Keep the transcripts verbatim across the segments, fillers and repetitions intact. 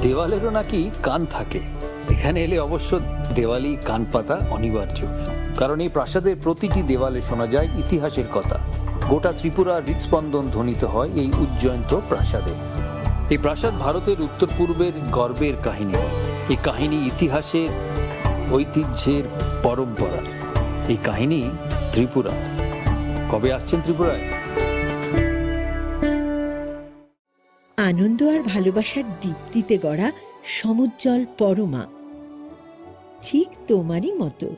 দেওয়ালেরও নাকি কান থাকে। এখানে এলে অবশ্য দেওয়ালি কান পাতা অনিবার্য, কারণ এই প্রাসাদের প্রতিটি দেওয়ালে শোনা যায় ইতিহাসের কথা। গোটা ত্রিপুরার হৃদস্পন্দন ধ্বনিত হয় এই উজ্জয়ন্ত প্রাসাদে। এই প্রাসাদ ভারতের উত্তর পূর্বের গর্বের কাহিনী। এই কাহিনী ইতিহাসের, ঐতিহ্যের পরম্পরা। এই কাহিনী ত্রিপুরা। কবে আসছেন ত্রিপুরায়? আনন্দ আর ভালোবাসার দীপ্তিতে গড়া সমুজ্জ্বল পরমা, ঠিক তোমারই মতো।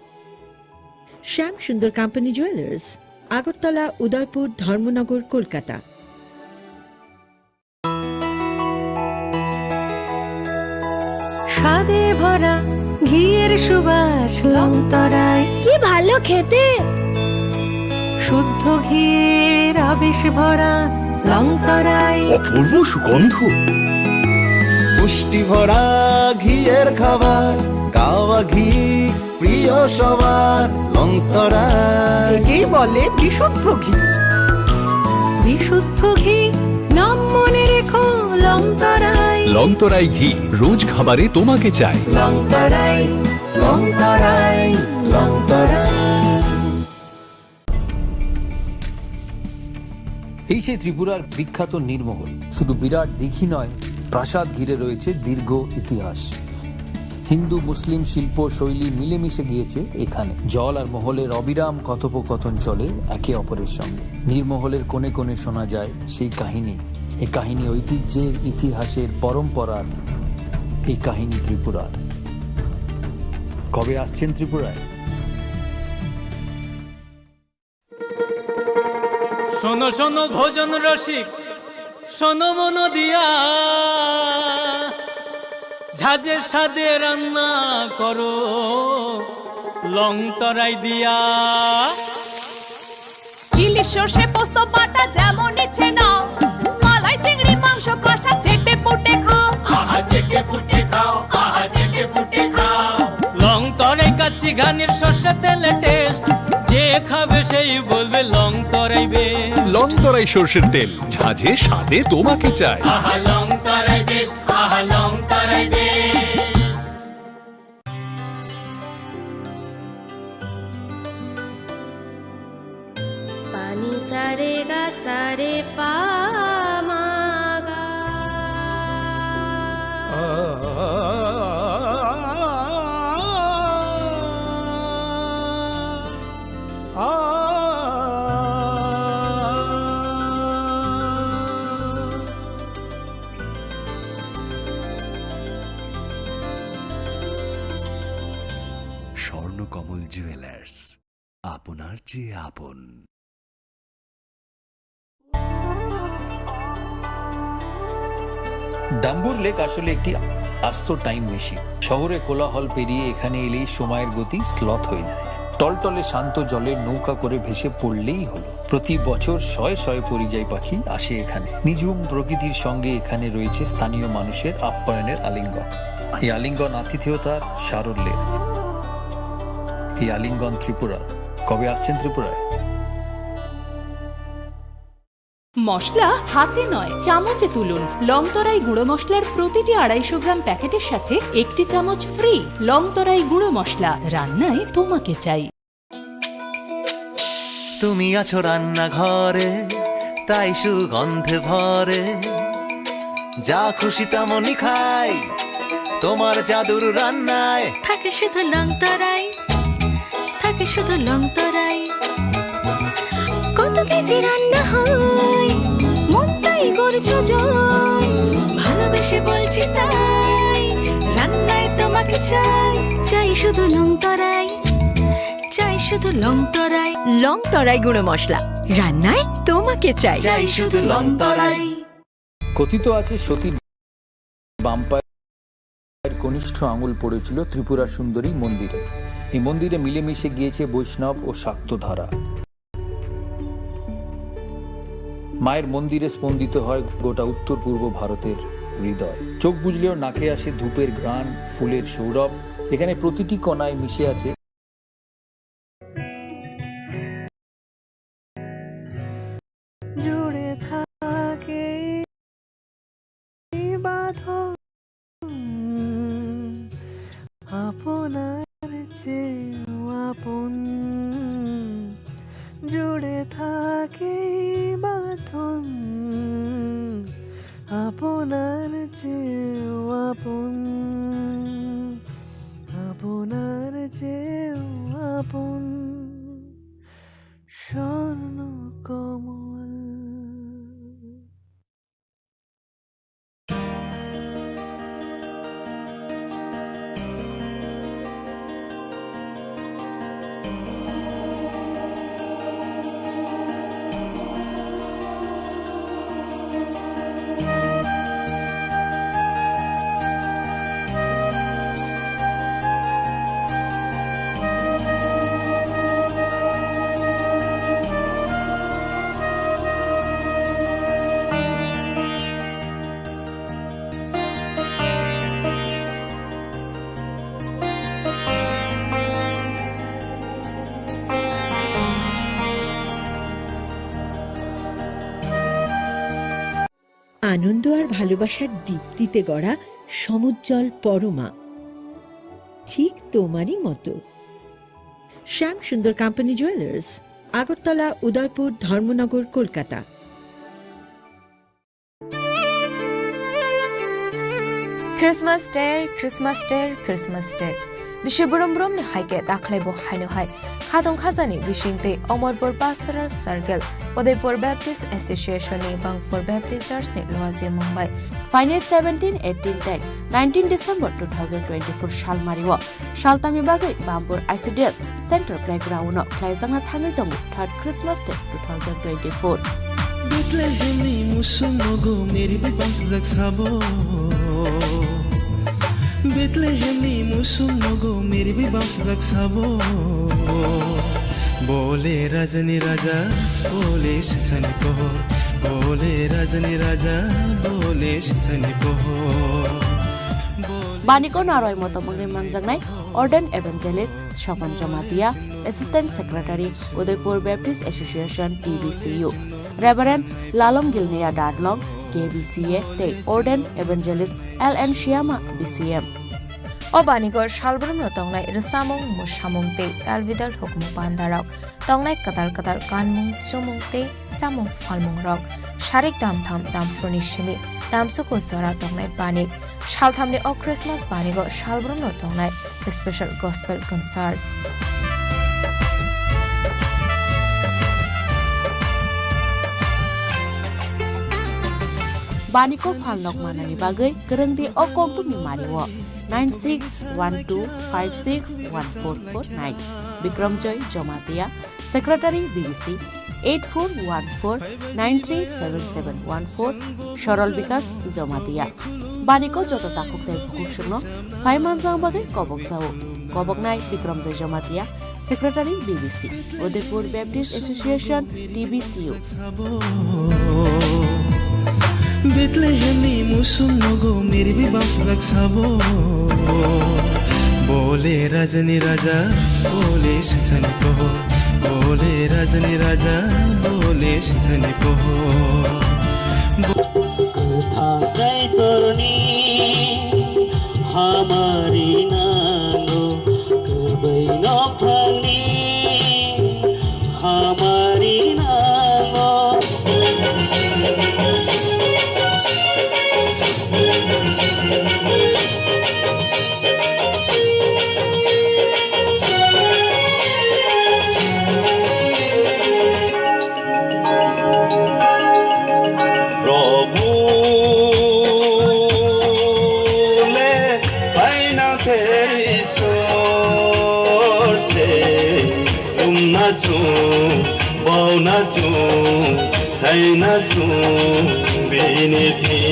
শ্যাম সুন্দর কোম্পানি জুয়েলার্স, আগরতলা, উদয়পুর, ধর্মনগর, কলকাতা। স্বাদে ভরা ঘিয়ের সুবাস লংতরাই। কি ভালো খেতে! শুদ্ধ ঘিয়ের আবেশ ভরা লংতরাই। অপূর্ব সুগন্ধ। পুষ্টি ভরা ঘিয়ের খাবার, গাওয়া ঘি প্রিয় সবার লংতরাই। একেই বলে বিশুদ্ধ ঘি। বিশুদ্ধ ঘি, নাম মনে রেখো লংতরাই। লংতরাই ঘি, রোজ খাবারে তোমাকে চাই। লংতরাই, লংতরাই, লংতরাই। এই সেই ত্রিপুরার বিখ্যাত নীরমহল। শুধু বিরাট দিঘি নয়, প্রাসাদ ঘিরে রয়েছে দীর্ঘ ইতিহাস। হিন্দু মুসলিম শিল্প শৈলী মিলেমিশে গিয়েছে এখানে। জল আর মহলের অবিরাম কথোপকথন চলে একে অপরের সঙ্গে। নীরমহলের কোণে কোণে শোনা যায় সেই কাহিনী। এই কাহিনী ঐতিহ্যের, ইতিহাসের, পরম্পরার। এই কাহিনী ত্রিপুরার। কবে আসছেন ত্রিপুরায়? শোনো শোনো ভোজন রসিক, শোনো মন দিয়া, ঝাঁঝের স্বাদে রান্না করো লং তরাই দিয়া। ইলিশ সর্ষে পোস্ত বাটা যেমন ইচ্ছে নাও, মালাই চিংড়ি মাংস কষা চেটে পুটে খাও। আহা চেটে পুটে খাও, আহা চেটে পুটে খাও। লং তরাই কাচ্চি ঘানির সর্ষে তেলে টেস্ট, যে খাবে সেই বলবে লং তরাই বেস্ট। লং তরাই সর্ষের তেল, ঝাঁঝে স্বাদে তোমাকে চাই। আহা লং তরাই বেস্ট, আহা Long Tarai best. Pani sa re ga sa re pa ma ga. Swarnakamal jewellers, আপনার চেয়ে আপন। ডাম্বুর লেক আসলে একটি আস্ত টাইম মেশিন। শহরে কোলাহল পেরিয়ে এখানে এলেই সময়ের গতি স্লথ হয়ে যায়। টলটলে শান্ত জলে নৌকা করে ভেসে পড়লেই হলো। প্রতি বছর শয়ে শয়ে পরিযায়ী পাখি আসে এখানে। নিঝুম প্রকৃতির সঙ্গে এখানে রয়েছে স্থানীয় মানুষের আপ্যায়নের আলিঙ্গন। এই আলিঙ্গন আতিথেয়তার সারল্যের। এই আলিঙ্গন ত্রিপুরার। কবে আসছেন ত্রিপুরায়? মশলা হাতে নয়, চামচে তুলুন। লংতরাই গুঁড়ো মশলার প্রতিটি আড়াইশো গ্রাম প্যাকেটের সাথে একটি চামচ ফ্রি। লংতরাই গুঁড়ো মশলা, রান্নায় তোমাকে চাই। তুমি আছো রান্নাঘরে, তাই সুগন্ধে ভরে। যা খুশি তেমনই খাই, তোমার জাদুর রান্নায়। থাকে শুধু লংতরাই, থাকে শুধু লংতরাই। কত কেজি রান্না হয়, মনটাই করছো জয়। ভালোবেসে বলছি তাই, রান্নায় তোমাকে চাই। চাই শুধু লংতরাই, চাই শুধু লংতরাই। লংতরাই গুঁড়ো মশলা, রান্নায় তোমাকে চাই। চাই শুধু লংতরাই। কথিত আছে সতী বাম পায়ের কনিষ্ঠ আঙুল পড়েছিল ত্রিপুরা সুন্দরী মন্দিরে। এই মন্দিরে মিলেমিশে গিয়েছে বৈষ্ণব ও শাক্ত ধারা। মায়ের মন্দিরে স্পন্দিত হয় গোটা উত্তর পূর্ব ভারতের হৃদয়। চোখ বুজলেও নাকে আসে ধূপের ঘ্রাণ, ফুলের সৌরভ। এখানে প্রতিটি কণায় মিশে আছে জুড়ে থাকে এই বাঁধন। আপনার চেয়েও আপন, আপনার চেয়েও আপন, স্বর্ণ কমল। আনন্দ আর ভালোবাসার দীপ্তিতে গড়া সমুজ্জ্বল পরমা, ঠিক তোমারই মতো। শ্যাম সুন্দর কোম্পানি জুয়েলার্স, আগরতলা, উদয়পুর, ধর্মনগর, Kolkata. Christmas Day, Christmas Day, Christmas Day. Bisi brum brum ni hai khe dakhwlai bo haino hai. Khatong khajani bising tei Omorpur Pastoral Circle, Udaipur Baptist Association ni Bangpur Baptist Church ni luaji mung bai. Phainai seventeen, eighteen tei nineteen December two thousand twenty-four salmari o. Saltamni bagwi Bampur I C D S Center Playground-o khlaijakna thangwi tongo third Christmas Day two thousand twenty-four. Bethlehemni musuk nogo meri bai bamsajak sabo. Bethlehemni musuk nogo meri bai bamsajak sabo. Bole rajani raja, bole sisani pohor. Bole rajani raja, bole sisani pohor. Bole Baniko narwai motom wngwi manjaknai Ordained Evangelist Sopan Jamatia, Assistant Secretary, Udaipur Baptist Association, T B C U, Reverend Lalom Gilneya Dadlong, K B C A, tei Ordained Evangelist L N Shyama, B C M. O baniko salbrumno tongnai rwchapmung, mwsamung tei talbidal hukumu pandarok, tongnai kwtal kwtal kanmung, chumung tei chamung phalmungrok, sarik damtham damphurni simi damsuku jora tongnai banik. Salthamni o Christmas banigo salbrumno tongnai special gospel concert. Baniko phalnok manani bagwi kwrwngdi o kokdumni mario nine six one two five six one four four nine. Bikramjoy Jamatia, Secretary B B C, eight four one four nine three seven seven one four, Sorol Bikas Jamatia. Baniko joto takhuk tei bukhuk songno phai manjak bagwi kobok jao. Koboknai Bikramjoy Jamatia, Secretary B B C, Udaipur Baptist Association, T B C U. Bethlehemni musuk nogo meri bai bamsajak sabo. Bole rajani raja, bole sisani pohor. Bole rajani raja, bole sisani pohor. Kwthang Kaitorni hamari nango, kwbwi nophangni hamari nango. Prabhu le paina te Isor se lumna chung, bauna chung, saina chung, bini thi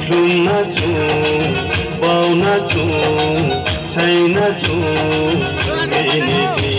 lumna chung, bauna chung, saina chung, bini thi.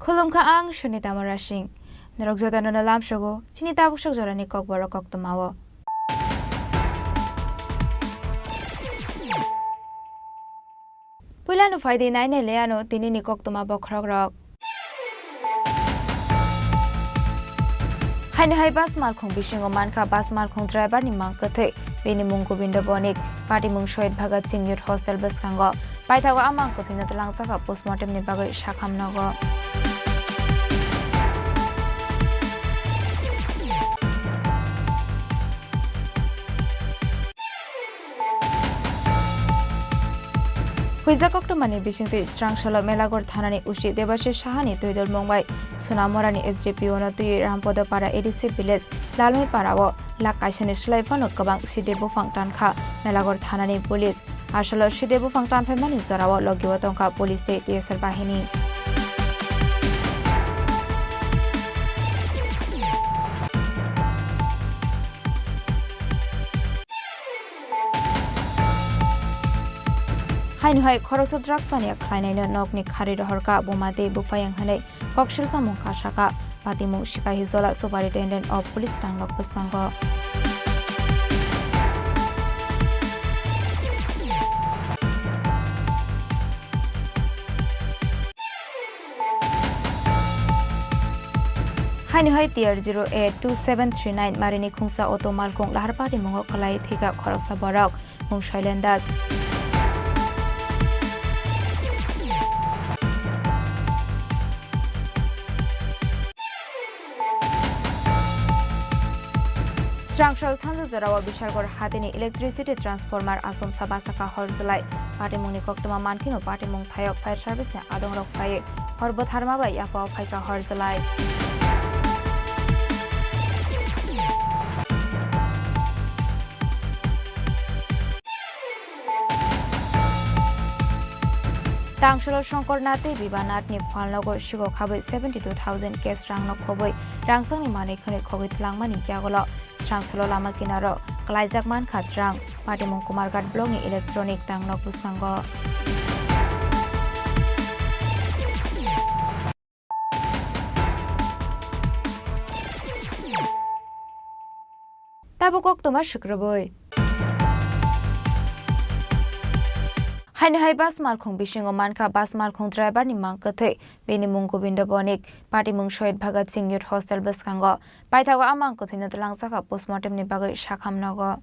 Khulumkha ang Sunita Murasing. Norok jotono no lamsogo chini tabuk sok jorani kokborok koktwmao. Puilano phaidi nainai le ano tinini koktwma bokhorokrok. Haino hai bus malkhung bisingo mankha bus malkhung driver ni mang kwthwi, bini mung Gobindo Bonik, patimung Shohid Bhagat Singh Youth Hostel bwskango. Paithago a mang kwthwino twlangjakha postmortem ni bagwi sakham nogo. Huijak koktwmani bisingtwi Srangsalo Melagor thanani usi Debashish Sahani twidulmung bai Sonamorani S D P O no twiwi Rampodo Para A D C village Lalmai Para o lak kaisani slai phano kwbang side buphang tankha Melagor thanani police. Asalo side buphang tanphaimani jorao logio tongkha police tei T S R bahini. Haino hai khoroksa drugs mania khlainaino nokni khari rohorkha buma tei buphayang hwnwi koksil samung kha sakha. Patimung Sipahijola Superintendent of Police tangnok bwskango. Haino hai T R zero A two seven three nine marini khungsa auto malkhung Laharpari mungo kwlai thwikha khoroksa borok, mung Shailen Das. Srangsal sanja jorao Bishalgarh hatini electricity transformer asomsa basakha hor jwlai. Patimungni koktwma mankheno patimung thayok fire service ni adongrok phaiwi hor bwtharma bai yapao phaikha hor jwlai. Tangsalo Shongkor Nath tei Biba Nathni phalnogo sikok habwi seventy two thousand cash rangno khobwi rangsangni manwi khwnwi khogwi twlangmani yagulo Srangsalo lama kinaro kwlaijak mankha twrang. Patimung Kumarghat blockni electronic tangnok bwskango. Tabuk koktwma swkrwbwi. Haino hai bus malkhung bisingo mankha bus malkhung driver ni mang kwthwi, bini mung Gobindo Bonik, patimung Shohid Bhagat Singh Youth Hostel bwskango. Paithago a mang kwthwino twlangjakha postmortem ni bagwi sakham nogo.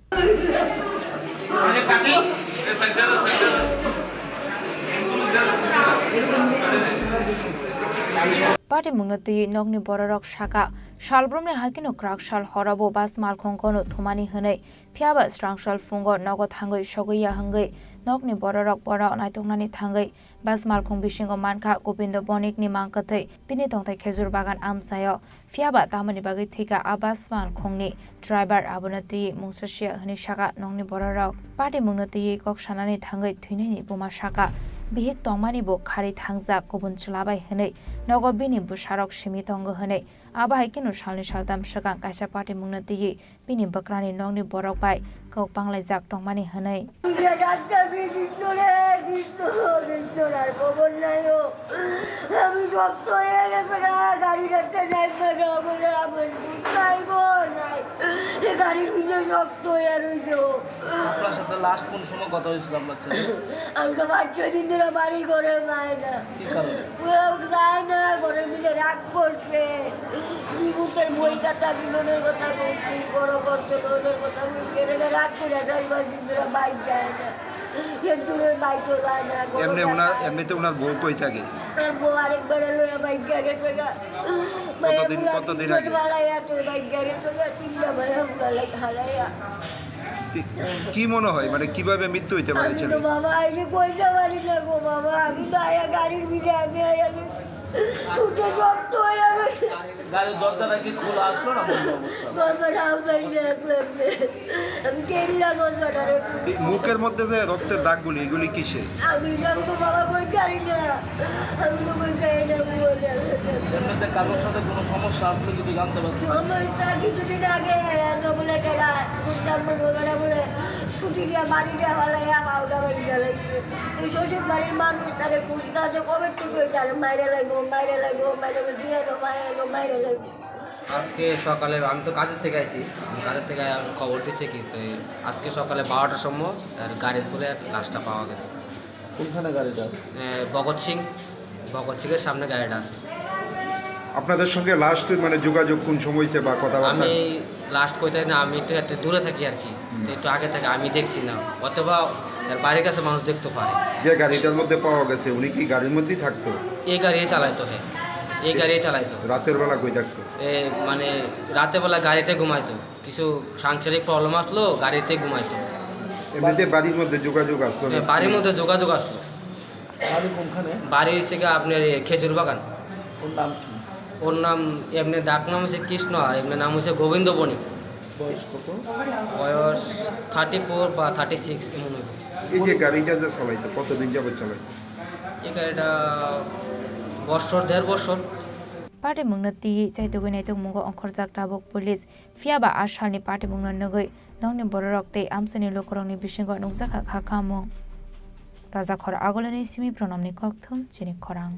Patimungno twiwi nokni bororok sakha, salbrumni hakino kwrak sal horobo bus malkhung kono thumani hwnwi, phiyaba Srangsal phungo nogo thangwi sogwi ya hwngwi nokni bororok bono naitoknani thangwi bus malkhung bisingo mankha Gobindo Bonikni mang kwthwi, bini tongthai khejur bagan amchaio. Phiyaba tamoni bagwi thwikha a bus malkhungni driver, abono twiwi mungsa siya hwnwi sakha nokni bororok. Patimungno twiwi kok sanani thangwi thwinaini buma sakha, bihik tongmani bo khari thangjak kubun chwla bai hwnwi nogo bini bwsarok simi tongo hwnwi. Abo hai kheno salni saltam swkang kaisa patimungno twiwi bini bwkrani nokni borok bai kok panglaijak tongmani hwnwi. আমি শক্ত হয়ে গেছে গা, গাড়ি একটা নাই, পাকা বলে আমার নাই, গাড়ির ভিতরে শক্ত হয়ে রয়েছে ও। আপনার সাথে লাস্ট কোন সময় কথা হয়েছিল আপনার ছেলে? আমি তো পাঁচ ছয় দিন ধরে বাড়ি ঘরে যায় না। কি কারণে? ও যায় না, ঘরের ভিতরে রাগ করছে। বিভূতের বই খাতা বিলনের কথা বলছি, বড় করছে, লোনের কথা বলছি, এটাকে রাগ করে যায়, কয়েকদিন ধরে বাইর যায় না। এর দূরে বাইরও যায় না, কোনো এমনি ওনার, জায়গায়। এমনিতে ওনার বউ কই থাকে? তার বউ আরেকবার লইয়া বাইর গেছে গা। কতদিন, কতদিন আগে? ভাড়ায় আছে, বাইর গেছে গা, তিনটা ভাড়া, ভাড়ায় হারাইয়া। কি, কি মনে হয়, মানে, কিভাবে মৃত্যু হইতে পারে আমি তো ছেলের? বাবা, আমি কইতে পারি না গো বাবা, আমি তো আয়া গাড়ির ভিতরে, আমি আয়া উঠে শক্ত হয়ে রয়েছে। গাড়ির দরজাটা কি খোলা আসলো না বন্ধ অবস্থা? বাবা, রাম ভাই, আমি কেমনে বলবো না রে? এই মুখের মধ্যে যে রক্তের দাগগুলি, এগুলি কিসের? আমি তো বাবা কই জানি না, আমি তো কই জানি না। এমনিতে কারোর সাথে কোনো সমস্যা আপনি যদি জানতে পারছেন? সমস্যা কিছুদিন আগে এত বলে কেনা, বুঝলাম না, বলে বলে স্কুটি দিয়ে বাড়ি দিয়ে হলে এক আউটা বাড়ি গেলে। এই শ্বশুর বাড়ির মানুষ তারে খুঁজতে আছে, কবে থেকে তারে মাইরে লাগবো, মাইরে লাগবো, মাইরে লাগবো, দিয়ে এলো, মাইরে লাগবো, মাইরে লাগবো। আজকে সকালে আমি তো কাজের থেকে আইছি, আমি কাজের থেকে খবর দিচ্ছে কি, তো এই আজকে সকালে বারোটার সময় আর গাড়ির উপরে লাশটা পাওয়া গেছে। কোনখানে গাড়িটা আছে? এ, ভগৎ সিং, ভগৎ সিংয়ের সামনে গাড়িটা আছে। আপনাদের সঙ্গে লাস্ট মানে যোগাযোগ কোন সময় হয়েছে বা কথাবার্তা? আমি লাস্ট কইতে না, আমি একটু, একটু দূরে থাকি আর কি, হুম। তো একটু আগে থেকে আমি দেখছি না, অথবা এর বাড়ির কাছে মানুষ দেখতে পারে। যে গাড়িটার মধ্যে পাওয়া গেছে, উনি কি গাড়ির মধ্যেই থাকতো? এই গাড়ি চালাইতো, হ্যাঁ, এই গাড়ি চালাইতো। রাতের বেলা কই থাকতো? এ, মানে, রাতের বেলা গাড়িতে ঘুমাইতো, কিছু সাংসারিক প্রবলেম আসলো, গাড়িতে ঘুমাইতো। এমনিতে বাড়ির মধ্যে যোগাযোগ আসলো হ্যাঁ, না? বাড়ির মধ্যে যোগাযোগ আসলো। বাড়ি কোনখানে? বাড়ি হচ্ছে গিয়ে আপনার এই খেজুর বাগান। ওর নাম কি? ওর নাম, এমনি ডাক নাম হচ্ছে কৃষ্ণ, আর এমনি নাম হচ্ছে গোবিন্দ বণিক। বয়স কত? বয়স থার্টি ফোর বা থার্টি সিক্স এমন হবে। এই যে গাড়িটা যে চালাইতো, কতদিন যাবত চালাইতো? এই গাড়িটা বছর, দেড় বছর। Patimungno twi chaitugwi naitugmungo ongkhorjak tabuk police, phiyaba a salni patimungno nugwi nokni bororok tei amchaini lukurokni bisingo nukjakha kha khamung. Rajakhor Agulani simi Pronomni kokthum chini khorang.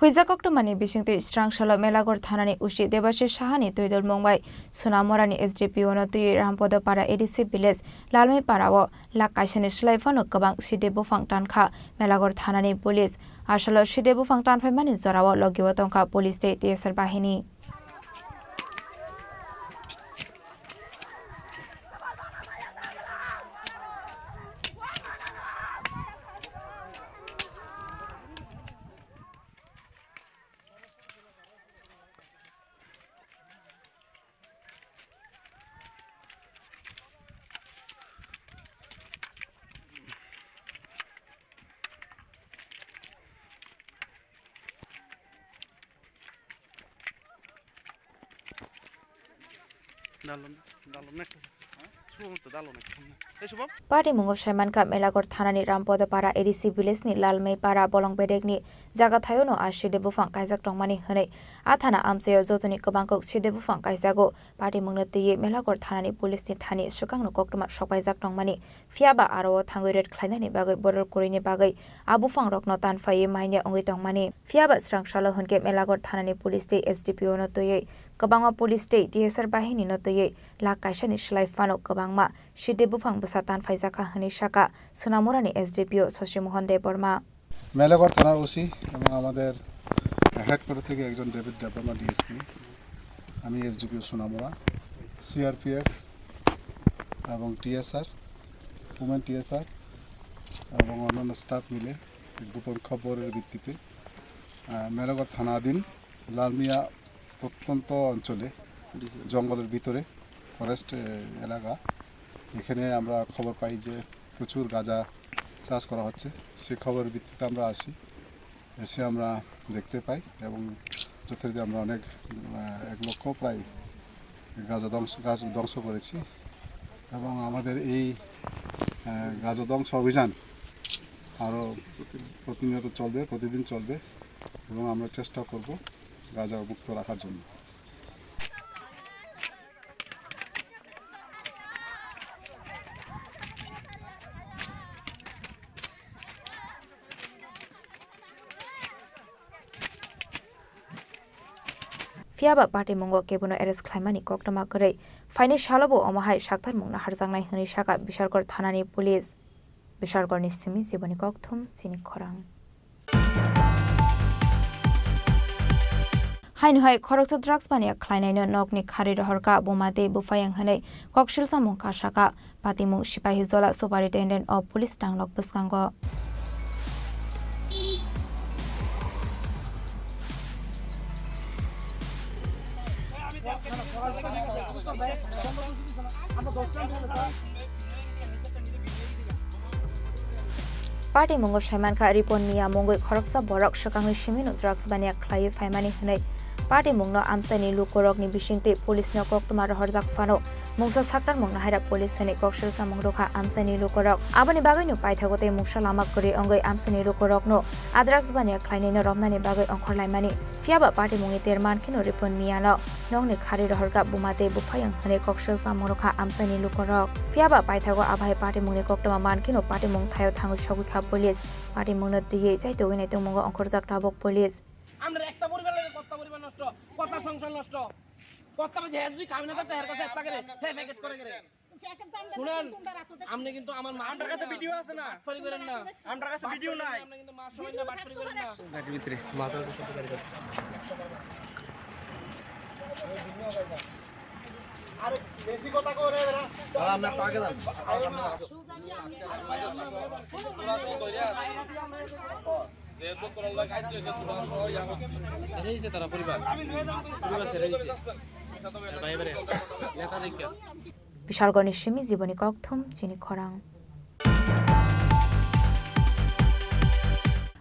Huijak koktwmani bisingtwi Srangsalo Melaghor thanani usi Debashish Sahani twidulmung bai Sonamurani S D P O no twiwi Rampodo Para A D C village Lalmai Para o lakh kaisani slai phano kwbang side buphang tankha Melaghor thanani police. Asalo side buphang tanphaimani jorao logio tongkha police tei T S R bahini. Dalon, dalon na kasa. Patimungno saimankha Melaghor thanani Rampodo Para A D C village ni Lalmai Para bolong bedekni jaga thaiono a side buphang kaijak tongmani hwnwi a thana amchaio jotoni kwbangkuk side buphang kaijago. Patimungno twiwi Melaghor thanani police ni thani swkangno koktwma sokpaijak tongmani, phiyaba aro o thangwi raid khlainani bagwi borok kwrwini bagwi a buphangrokno tanphaiwi manya wngwi tongmani. Phiyaba Srangsalo hwnkhe Melaghor thanani police tei S D P O no twiwi kwbangma police tei T S R bahini no twiwi lakh kaisani slai phano kwbangma side buphang bwsa tanphaijakha hwnwi sakha Sonamurani S D P O Sosimohon Debbarma. Melaghar থানার ওসি এবং আমাদের হেডকোয়ার্টার থেকে একজন ডেভিড দেববর্মা ডিএসপি, আমি এসডিপিও সোনামুড়া, সিআরপিএফ এবং TSR, women TSR এবং অন্যান্য স্টাফ মিলে গোপন খবরের ভিত্তিতে, আহ, মেলাঘর থানাধীন লালমিয়া প্রত্যন্ত অঞ্চলে, জঙ্গলের ভিতরে, ফরেস্ট, এ, এলাকা, এখানে আমরা খবর পাই যে প্রচুর গাঁজা চাষ করা হচ্ছে। সেই খবরের ভিত্তিতে আমরা আসি, এসে আমরা দেখতে পাই এবং যথারীতি আমরা অনেক, আহ, এক লক্ষ প্রায় গাঁজা ধ্বংস, গাছ ধ্বংস করেছি। এবং আমাদের এই, আহ, গাঁজা ধ্বংস অভিযান আরও প্রতিনিয়ত চলবে, প্রতিদিন চলবে এবং আমরা চেষ্টা করব গাঁজা মুক্ত রাখার জন্য। Phiyaba patimungo kebono arrest khlaimani koktwma kwrwi. Phaini salobo omo hai saktarmungno harjaknai hwnwi sakha Bishalgarh thanani police. Bishalgarhni simi Jiboni Kokthum, chini khorang. Haino hai khoroksa drugs baniya khlainaino nokni kharwi rohorkha buma tei buphayang hwnwi koksil samung kasakha. Patimung Sipahijola Superintendent of Police tanglok bwskango. Patimungo saimankha Ripon Miya mungwi khoroksa borok swkangni simino drugs baniya khlaiwi phaimani hwnwi Patimungno amchaini lukurokni bisingtwi police-no koktwma rohorjak phano mungsa saktarmungno haira police hwnwi koksil samung rwkha amchaini lukurok. Aboni bagwino paithago tei mungsa lama kwrwi wngwi amchaini lukurokno drugs baniya khlainaino romnani bagwi ongkhorlaimani. Phiyaba patimungni ter mankheno Ripon Miyano nokni kharwi rohorkha buma tei buphayung hwnwi koksil samung rwkha amchaini lukurok. Phiyaba paithago abahai patimungni koktwma mankheno patimung thaio thangwi sogwikha police. Patimungno twiwi chaitugwi naitongmungo ongkhorjak tabuk police. আমরা একটা পরিবার লাগে কত পরিবার নষ্ট, কত সংসার নষ্ট, কত বাজে হ্যাঁ যদি কামে না থাকতে এর কাছে একটা করে সে প্যাকেট করে করে। শুনেন, আপনি কিন্তু আমার মা আপনার কাছে ভিডিও আছে না? বাটপারি করেন না। আপনার কাছে ভিডিও নাই। আপনি কিন্তু মার সমান না, বাটপারি করেন না। গাড়ির ভিতরে মাথার উপরে গাড়ি আছে। আর বেশি কথা কও রে এরা। দাঁড়া, আপনি একটু আগে যান। ছেড়ে দিয়েছে তারা পরিবার। পরিবার ছেড়ে দিয়েছে। ভাই এবারে নেতা দেখে। Bishalgorni simi Jiboni Kokthum chini khorang.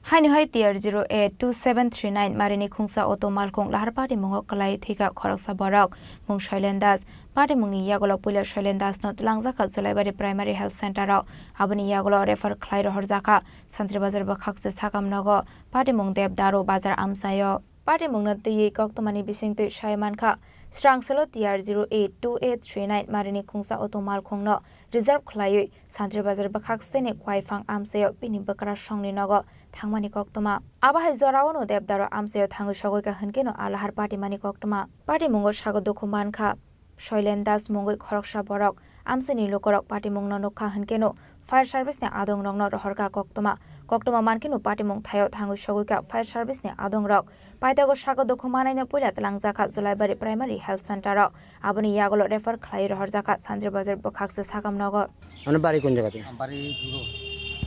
Haino hai T R zero A two seven three nine marini khungsa auto malkhung lahar patimungo kwlai thwikha khoroksa borok, mung Shailen Das. Patimungni yagulo puila Shailen Dasno twlangjakha Julaibari Primary Health Center-o. Aboni yagulo refer khlai rohorjakha Santri Bazar bwkhakse sakam nogo, patimung Debdaru Bazar amchaio. Patimungno twiwi koktwmani bisingtwi sai mankha, Srangselo T R zero eight two eight three nine marini khungsa auto malkhungno reserve khlaiwi Santri Bazar bwkhakseni Khwaiphang amchaio bini bwkrasongni nogo thangmani koktwma. Abo hai jorao no Debdaro amchaio thangwi sogwikha hwnkhe no alahar patimani koktwma. Patimungo sago dukhu mankha. Shailen Das mungwi khoroksa borok amchaini lukurok patimungno nukha hwnkhe no fire service ni adongrokno rohorkha koktwma. Koktwma mankhe no patimung thaio thangwi sogwikha fire service ni adongrok. Paithago sago dukhu manaino puila twlangjakha Julaibari Primary Health Center o. Aboni yagulo refer khlaiwi rohorjakha Sanjir Bazar bwkhakse sakam nogo. আপনার বাড়ি কোন জায়গাতে? আমার বাড়ি দূর।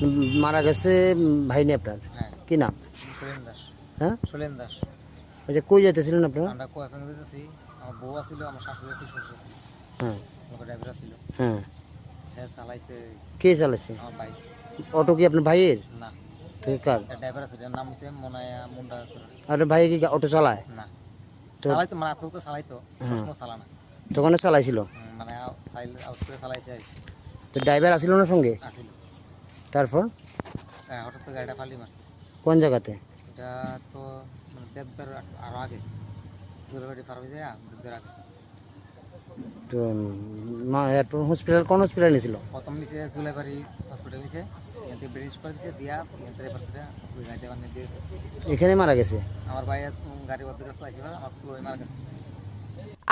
উম, মারা গেছে, উম, ভাই নেই আপনার? হ্যাঁ। কি নাম? আমি শৈলেন দাস। হ্যাঁ? শৈলেন দাস। আচ্ছা, কই যাইতেছিলেন আপনারা? আমরা কুয়াকাং যাইতেছি। আমার বউ আছিল, আমার শাশুড়ি আছিল, শ্বশুর আছিল। হ্যাঁ। আমার ড্রাইভার আছিল। হ্যাঁ। হ্যাঁ, চালাইছে। কে চালাইছে? আমার ভাই। অটো কি আপনার ভাইয়ের? না। তো কার? এটা ড্রাইভার আছে, এটার নাম হচ্ছে মনায়া মুন্ডা। আপনার ভাই কি গা-, অটো চালায়? না। তো চালাইতো, মানে, আত্মহত্যা চালাইতো, হ্যাঁ। সবসময় চালা না। তখনও চালাইছিল? হুম, মানে, আ-, চাইল-, আউট করে চালাইছে আর কি। তো ড্রাইভার আছিল না সঙ্গে? আছিল। তারপর? হ্যাঁ, হঠাৎ তো গাড়িটা ফালি মারছে। কোন জায়গাতে? এটা তো, মানে, দেবদার আ-, আরো আগে। জুয়েলবাড়ি পার হয়ে যায়, দেবদার আগে। তো, উম, মা-, এরপর হসপিটাল, কোন হসপিটাল নিয়েছিল? প্রথম নিচে জুলাইবাড়ি হসপিটাল নিচে, এখান থেকে ব্রেন করে দিছে, দিয়া, এখান থেকে রেফার করে ওই গাড়িতে মানে দিয়ে দিছে। এখানে মারা গেছে? আমার ভাই, উম, গাড়ি ওদের কাছে আছে, আমার পুরো মারা গেছে।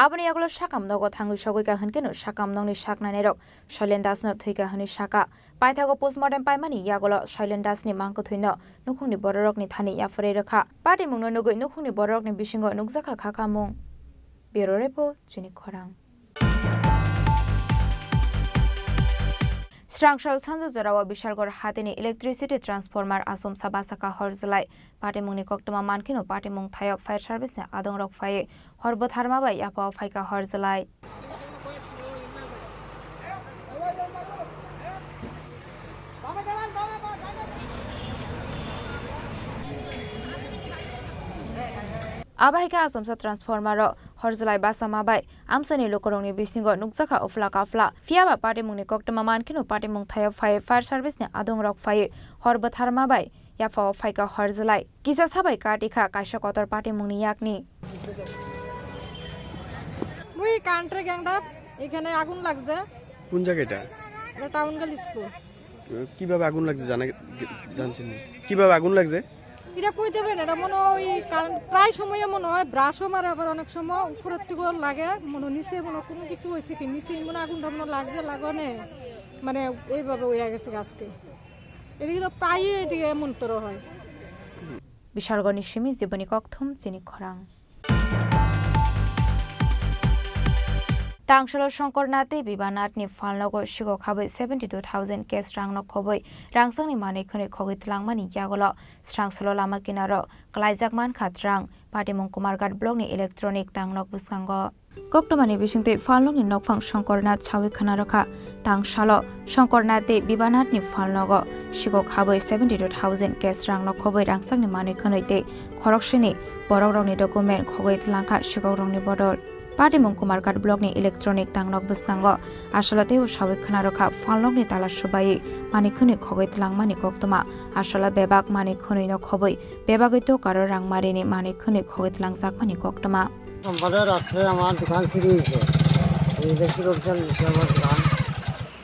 Aboni yagulo sakam nogo thangwi sogwikha hwnkhe no sakam nokni saknainairok Shailen Dasno thwikha hwnwi sakha. Paithago postmortem paimani yagulo Shailen Dasni mangkwthwino nukhungni bororokni thani yapharwi rwkha. Patimungno nugwi nukhungni bororokni bisingo nukjakha khakamung. Bureau Report, Chini Khorang. Srangsal sanja jorao Bishalgarh hatini electricity transformer asomsa bachakha hor jwlai. Patimungni koktwma mankheno patimung thaio fire service ni adongrok phaiwi hor bwtharma bai yaphao phaikha hor jwlai. Abo hai khe asomsa transformer o hor jwlai bachama bai amchaini lukurokni bisingo nukjakha uphla kaphla. Phiyaba patimungni koktwma mankheno patimung thaio phai fire service ni adongrok phaiwi hor bwtharma bai yaphao phaikha hor jwlai. Kisa sabai kati kha kaisa kotor patimungni yakni. ওই কারেন্টের গ্যাংটা এখানে আগুন লাগছে। কোন জায়গা এটা? এটা টাউন গার্ল স্কুল। কিভাবে আগুন লাগছে জানা, জানছেন নি? কিভাবে আগুন লাগছে? এটা কই দেবেন? এটা মনে হয় ওই কারেন্ট, প্রায় সময় মনে হয় ব্রাশও মারে, আবার অনেক সময় উপরের থেকে লাগে, মনে হয় নিচে মনে হয় কোনো কিছু হয়েছে কি, নিচে মনে হয় আগুনটা মনে হয় লাগছে, লাগানে মানে এইভাবে হয়ে গেছে আজকে। এদিকে তো প্রায়ই এদিকে এমন তোর হয়। Bishalgarhni simi Jiboni Kokthum, Chini Khorang. Tangsalo Songkornath tei Bibanathni phalnogo sikok habwi seventy two thousand cash rangno khobwi rangchakni manwi khwnwi khogwi twlangmani yagulo srangsalo lama kinaro kwlaijak mankha twrang. Patimung Kumarghat blockni electronic tangnok bwskango. Koktwmani bisingtwi phalnokni nokphang Songkornath sawi khwna rwkha. Tangsalo Songkornath tei Bibanathni phalnogo sikok habwi seventy two thousand cash rangno khobwi rangchakni manwi khwnwi tei khoroksini borokrokni document khogwi twlangkha sikokrokni bodol. Patimung Kumarghat blockni electronic tangnok bwskango asalo teibo sawi khwna rwkha phalnokni tala swbaiwi manwi khwnwi khogwi twlangmani koktwma. Asalo bebak manwi khwnwino khobwi bebagwi tokaro rangmarini manwi khwnwi khogwi twlangjakmani koktwma. সোমবারে রাত্রে আমার দোকান চুরি হয়েছে। এই ব্যক্তি লোকজন নিচে আমার দোকান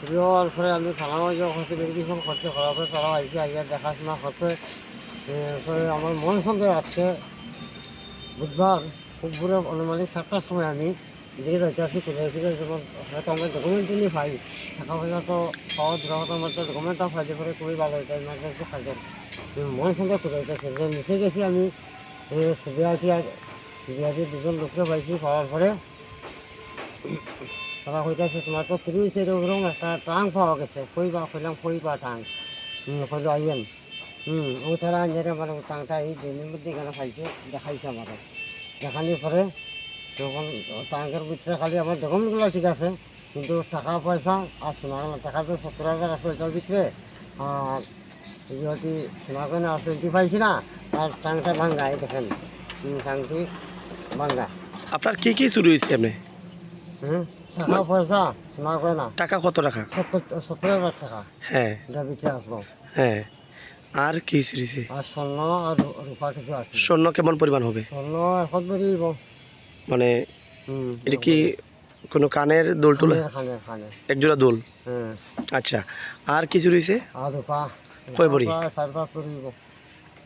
চুরি হওয়ার পরে আমি থানায় যে হচ্ছে ভেরিফিকেশন করতে, করার পরে তারা আইসে, আইয়া দেখাশোনা করতে। এরপরে আমার মন সন্দেহ রাত্রে বুধবার খুব ভোরে আনুমানিক সাতটার সময় আমি এদিকে যাইতে আসি, খুঁজে আসি, যেমন হয়তো আমরা ডকুমেন্ট নিয়ে পাই, টাকা পয়সা তো পাওয়া দূর, হয়তো আমার তো ডকুমেন্টটা পাইলে পরে খুবই ভালো হতো, ইমার্জেন্সি কাজের। আমি মন সন্দেহ খুঁজে যাইতেছি, যে নিচে গেছি আমি, সিবিআইটি আর সিবিআইটি দুজন লোককে পাইছি, পাওয়ার পরে তারা কইতাছে, "তোমার তো চুরি হয়েছে, এরকম একটা ট্রাঙ্ক পাওয়া গেছে।" কই বা, কইলাম, "কই বা ট্রাঙ্ক?" হুম, কইলো, "আইয়েন।" হুম, ও তারা আইনের আমার ট্রাঙ্কটা এই ড্রেনের মধ্যে এখানে পাইছে, দেখাইছে আমাকে। দেখানোর পরে তখন ট্রাঙ্কের ভিতরে খালি আমার ডকুমেন্টগুলো ঠিক আছে, কিন্তু টাকা পয়সা আর সোনা, টাকা তো সত্তর হাজার আছে ওইটার ভিতরে, আর যদি সোনা গয়না আছে, এটি পাইছি না, আর ট্রাঙ্কটা ভাঙ্গা, এই দেখেন, হুম, ট্রাঙ্কটি ভাঙ্গা। আপনার কি কি চুরি হয়েছে এমনি? হুম, টাকা মা- পয়সা, সোনা গয়না। টাকা কত টাকা? সত্তর, সত্তর হাজার টাকা। হ্যাঁ। এটা ভিতরে আসলো। হ্যাঁ। আর কি চুরি হয়েছে? আর স্বর্ণ আর রূ-, রূপা কিছু আছে। স্বর্ণ কেমন পরিমাণ হবে? স্বর্ণ এক ভরি হইব। মানে, হুম, এটা কি এক ভরি। কোনো কানের দুল টুল? কানের, কানের, কানের। এক জোড়া দুল? হ্যাঁ। আচ্ছা, আর কি চুরি হয়েছে? আর রূপা। কয় ভরি? রূপা প্রায় চার পাঁচ ভরি হইব।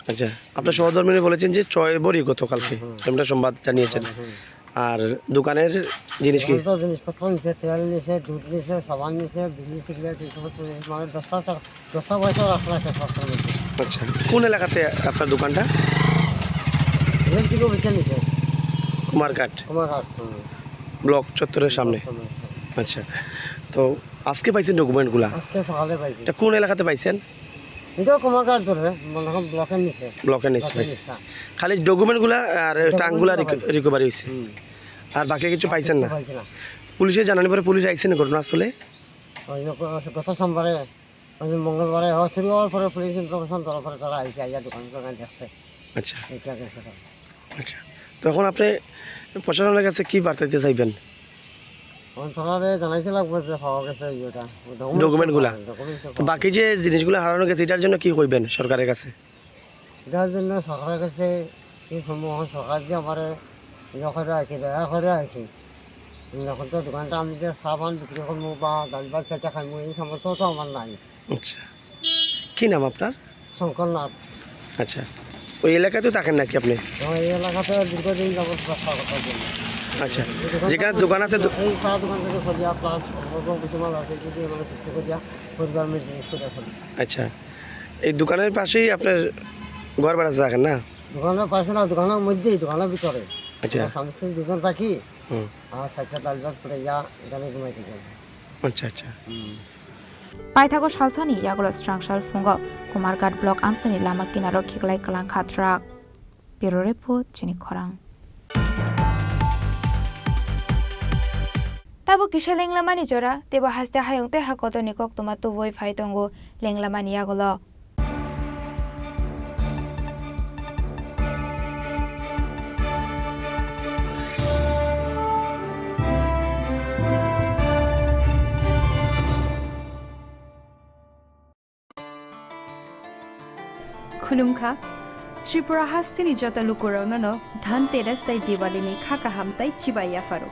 আচ্ছা, আপনার হুম। সহধর্মিনী বলেছেন যে ছয় ভরি গতকালকে। হুম, হুম। এমনটা সংবাদ জানিয়েছেন। হুম, হুম। আর দোকানের জিনিস কি? দোকান তো জিনিসপত্র নিছে, তেল নিছে, দুধ নিছে, সাবান নিছে, বিড়ি সিগারেট, এই সমস্ত জিনিস, মানে দশটা চা-, দশটা পয়সা রাখা রাখে সবসময়। আচ্ছা, কোন এলাকাতে আপনার দোকানটা? রেল থেকে বেঁচে নিছে। কুমারঘাট? কুমারঘাট, হুম। ব্লক চত্বরের সামনে? ব্লক সামনে। আচ্ছা, তো আজকে পাইছেন ডকুমেন্টগুলা? আজকে সকালে পাইছি। এটা কোন এলাকাতে পাইছেন? এটাও কুমারঘাট ধরে, মনে হয় ব্লকের নিচে। ব্লকের নিচে ব্লকের পাইছেন। নিচটা। খালি ডকুমেন্টগুলা আর ডকুমেন্টগুলা ট্রাঙ্কগুলা রিক-, পাইছি। রিকভারি হইছে। হুম। আর বাকি কিছু আর পাইছেন কিছু না? পাইছি না। পুলিশে জানানোর পরে পুলিশ আইছে না ঘটনাস্থলে? ওই যে গ-, গত সোমবারে, ওই যে মঙ্গলবারে, ও, শুরু হওয়ার পরে পুলিশ ইনফরমেশন দেওয়ার পরে তারা আইছে, আইয়া দোকান টোকান দেখছে। আচ্ছা। এটা দেখছে তারা। আচ্ছা। তো এখন আপনি প্রশাসনের কাছে কি বার্তা দিতে চাইবেন? এখন তারারে জানাইতে লাগবে যে পাওয়া গেছে ইয়েটা, ডকুমেন্ট ডকুমেন্টগুলা? পাওয়া গেছে, ডকুমেন্ট তো তো পাওয়া বাকি গেছে। যে জিনিসগুলো হারানো গেছে, এটার জন্য কি কইবেন সরকারের কাছে? এটার জন্য সরকারের কাছে কি সম্ভব হয়, সরকার যে আমারে ইয়ে করে আর কি, দয়া করে আর কি। এখন তো দোকানটা আমি যে সাবান বিক্রি করবো বা ডাল ভাত চাইতে খাইবো, এই সামর্থ্য তো আমার নাই। আচ্ছা, কি নাম আপনার? শঙ্করনাথ। আচ্ছা, ওই এলাকায় তো থাকেন নাকি আপনি? আমার এই এলাকাতে দীর্ঘদিন যাবত ব্যবসা করতে জন্য। আচ্ছা, এই দোকানটা যেখানে দোকান আছে দো- এই চা দোকান থেকে করিয়া প্লাস অন্য কিছু মাল আছে, যদি এগুলো বিক্রি করিয়া পরিবার মেনটেন করে চলি। আচ্ছা, এই দোকানের পাশেই আপনার ঘর ভাড়া থাকেন না? দোকানের পাশে না, দোকানের মধ্যেই, দোকানের ভিতরে। আচ্ছা। আমরা স্বামী স্ত্রী দুজন থাকি। হুম। আর চারটা ডাল ভাত করে ইয়া এখানে ঘুমাই থাকি। আচ্ছা, আচ্ছা। হুম। Paithago salsani yagulo srangsal phungo Kumarghat block amsani lama kinaro khiklai kwlangkha truck. Bureau report, chini khorang. Tabo kisa lenglamani jora, tebo haste hayung tei hakotorni koktwma tubui phai tongo lenglamani yagulo. Khulumkha, Tripura hasteni joto lukurokno no Dhanteras tei Diwali ni kha kaham tei chibai yapharo.